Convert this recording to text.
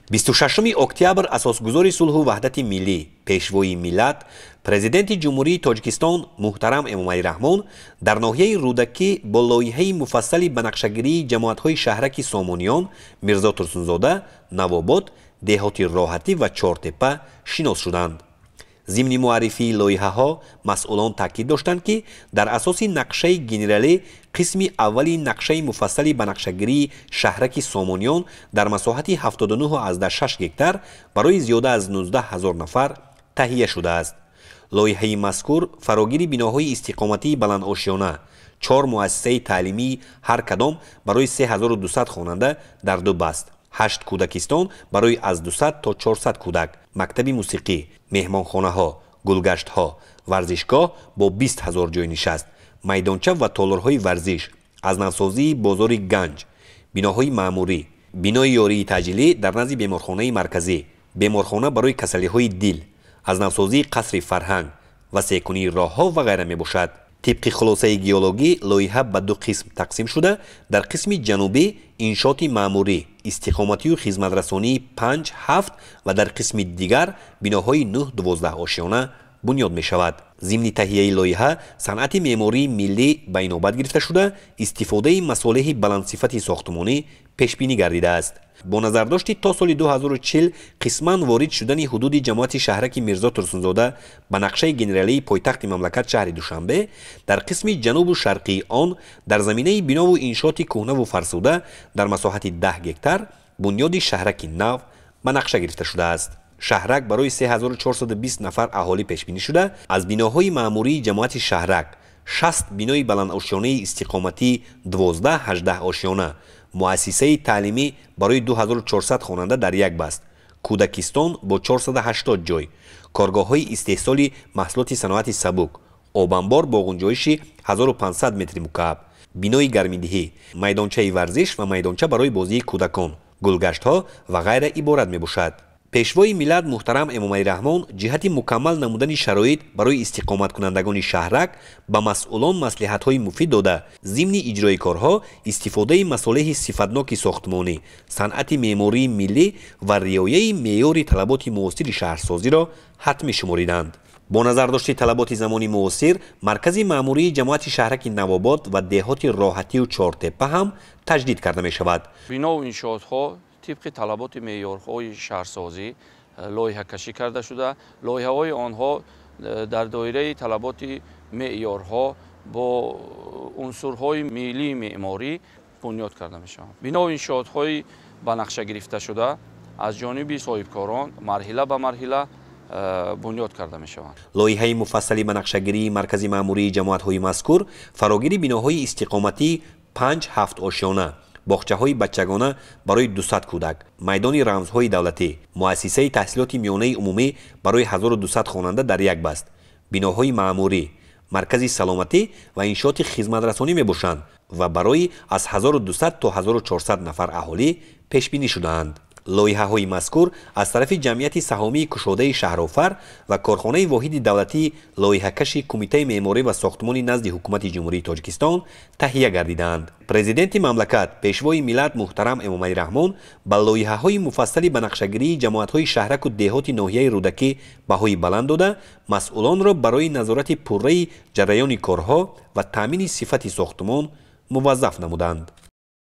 26 октябр асосгузори сулҳу ваҳдати миллӣ, пешвои миллат, президенти Ҷумҳурии Тоҷикистон муҳтарам Эмомалӣ Раҳмон дар ноҳияи Рӯдакӣ бо лоиҳаи муфассали банақшагирии ҷамоатҳои шаҳраки Сомониён, Мирзо Турсунзода, Навобод, деҳоти Роҳатӣ ва Чортепа шинос шуданд. Зимни муаррифии лоиҳаҳо масъулон таъкид доштанд, ки дар асоси нақшаи генералӣ қисми аввали нақшаи муфассали банақшагирии шаҳраки Сомониён дар масоҳати 79,6 гектар барои зиёда аз 19 ҳазор нафар таҳия шудааст. Лоиҳаи мазкур фарогири биноҳои истиқоматии баландошёна, 4 муассисаи таълимии ҳар кадом барои 3200 хонанда дар ду баст, 8 кӯдакистон барои аз 200 то 400 кӯдак, мактаби мусиқӣ, меҳмонхонаҳо, гулгаштҳо, варзишгоҳ бо 20 ҳазор ҷойнишаст, майдонча ва толорҳои варзиш, аз навсозии бозори Ганҷ, биноҳои маъмурӣ, бинои ёрии таъҷилӣ дар назди беморхонаи марказӣ, беморхона барои касалиҳои дил, аз навсозии қасри фарҳанг ва секунии роҳҳо ва ғайра мебошад. Тибқи хулосаи геологӣ лоиҳа ба ду қисм тақсим шуда, дар қисми ҷанубӣ иншооти маъмурӣ, истиқоматию хизматрасонии 5, 7 ва дар қисми дигар биноҳои 9, 12 ошёна бунёд мешавад. Зимни таҳияи лоиҳа санъати меъмории миллӣ ба инобат гирифта шуда, истифодаи масолеҳи баландсифати сохтмонӣ пешбинӣ гардидааст. Бо назардошти то соли 2040 қисман ворид шудани ҳудуди ҷамоати шаҳраки Мирзо Турсунзода ба нақшаи генералии пойтахти мамлакат шаҳри Душанбе, дар қисми ҷанубу шарқии он дар заминаи бинову иншооти кӯҳнаву фарсуда дар масоҳати 10 гектар бунёди шаҳраки нав ба нақша гирифта шудааст. Шаҳрак барои 3420 нафар аҳолӣ пешбинӣ шуда, аз биноҳои маъмурии ҷамоати шаҳрак 60 бинои баландошёнаи истиқоматии 12, 18 ошёна, муассисаи таълимӣ барои 2400 хонанда дар як баст, кӯдакистон бо 480 ҷой, коргоҳҳои истеҳсоли маҳсулоти саноати сабук, обанбор бо ғунҷоиши 1500 метри мукааб, бинои гармидиҳӣ, майдончаи варзиш ва майдонча барои бозии кӯдакон, гулгаштҳо ва ғайра иборат мебошад. Пешвои миллат муҳтарам Эмомалӣ Раҳмон ҷиҳати мукаммал намудани шароит барои истиқоматкунандагони шаҳрак ба масъулон маслиҳатҳои муфид дода, зимни иҷрои корҳо истифодаи масолеҳи сифатноки сохтмонӣ, санъати меъмории миллӣ ва риояи меъёри талаботи муосири шаҳрсозиро ҳатмӣ шумориданд. Бо назардошти талаботи замони муосир, маркази маъмурии ҷамоати шаҳраки Навобод ва деҳоти Роҳатию Чортепа ҳам таҷдид карда мешавад. Бинову иншоотҳо тибқи талаботи меъёрҳои шаҳрсозӣ лоиҳакашӣ карда шуда, лоиҳаҳои онҳо дар доираи талаботи меъёрҳо бо унсурҳои миллии меъморӣ бунёд карда мешаванд. Бинову иншоотҳои ба нақша гирифташуда аз ҷониби соҳибкорон марҳила ба марҳила бунёд карда мешаванд. Лоиҳаи муфассали ба нақшагирии маркази маъмурии ҷамоатҳои мазкур фарогири биноҳои истиқоматии 5, 7 ошёна, боғчаҳои бачагона барои 200 кӯдак, майдони рамзҳои давлатӣ, муассисаи таҳсилоти миёнаи умумӣ барои 1200 хонанда дар як баст, биноҳои маъмурӣ, маркази саломатӣ ва иншооти хизматрасонӣ мебошанд ва барои аз 1200 то 1400 нафар аҳолӣ пешбинӣ шудаанд. Лоиҳаҳои мазкур аз тарафи ҷамъияти саҳомии кушодаи Шаҳрофар ва корхонаи воҳиди давлатии лоиҳакаши Кумитаи меъморӣ ва сохтмони назди Ҳукумати Ҷумҳурии Тоҷикистон таҳия гардидаанд. Президенти мамлакат, пешвои миллат муҳтарам Эмомалӣ Раҳмон ба лоиҳаҳои муфассали банақшагирии ҷамоатҳои шаҳраку деҳоти ноҳияи Рӯдакӣ баҳои баланд дода, масъулонро барои назорати пурраи ҷараёни корҳо ва таъмини сифати сохтмон муваззаф намуданд.